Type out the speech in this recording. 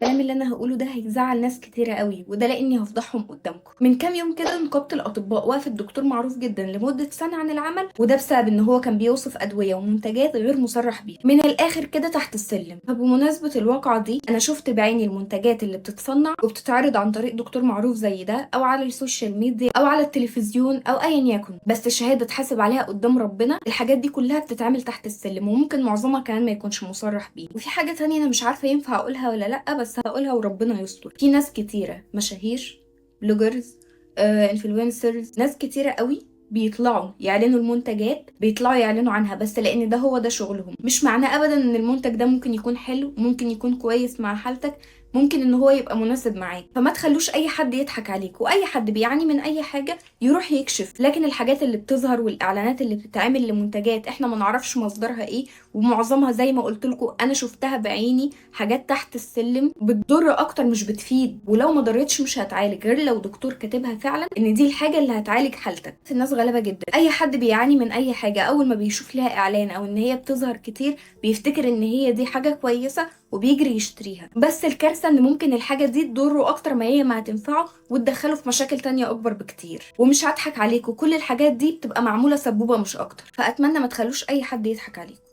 الكلام اللي انا هقوله ده هيزعل ناس كتيرة قوي، وده لاني هفضحهم قدامكم. من كام يوم كده نقابة الاطباء وقفت دكتور معروف جدا لمدة سنة عن العمل، وده بسبب ان هو كان بيوصف ادوية ومنتجات غير مصرح بيها، من الاخر كده تحت السلم. فبمناسبه الواقعة دي انا شفت بعيني المنتجات اللي بتتصنع وبتتعرض عن طريق دكتور معروف زي ده، او على ال social media، او على التلفزيون، او ايا يكن، بس الشهادة تحاسب عليها قدام ربنا. الحاجات دي كلها بتتعمل تحت السلم، وممكن معظمها كمان ما يكونش مصرح بيه. وفي حاجة تانية انا مش عارفه ينفع اقولها ولا لا، بس هقولها وربنا يستر. في ناس كتيرة مشاهير، bloggers، influencers، ناس كتيرة قوي بيطلعوا يعلنوا المنتجات، بيطلعوا يعلنوا عنها بس لان ده هو ده شغلهم. مش معناه ابدا ان المنتج ده ممكن يكون حلو، ممكن يكون كويس مع حالتك، ممكن ان هو يبقى مناسب معاك. فما تخلوش اي حد يضحك عليك، واي حد بيعاني من اي حاجة يروح يكشف. لكن الحاجات اللي بتظهر والاعلانات اللي بتتعمل لمنتجات احنا ما نعرفش مصدرها ايه، ومعظمها زي ما قلت لكم انا شفتها بعيني حاجات تحت السلم بتضر اكتر مش بتفيد، ولو ما ضرتش مش هتعالج غير لو دكتور كاتبها فعلا ان دي الحاجة اللي هتعالج حالتك. الناس غلابة جدا، اي حد بيعاني من اي حاجة اول ما بيشوف لها اعلان او ان هي بتظهر كتير بيفتكر ان هي دي حاجة كويسة وبيجري يشتريها. بس الكارثة ان ممكن الحاجة دي تضره اكتر ما هي ما هتنفعه، وتدخله في مشاكل تانية اكبر بكتير. ومش هضحك عليكم، كل الحاجات دي بتبقى معمولة سبوبه مش اكتر. فاتمنى ما تخلوش اي حد يضحك عليكم.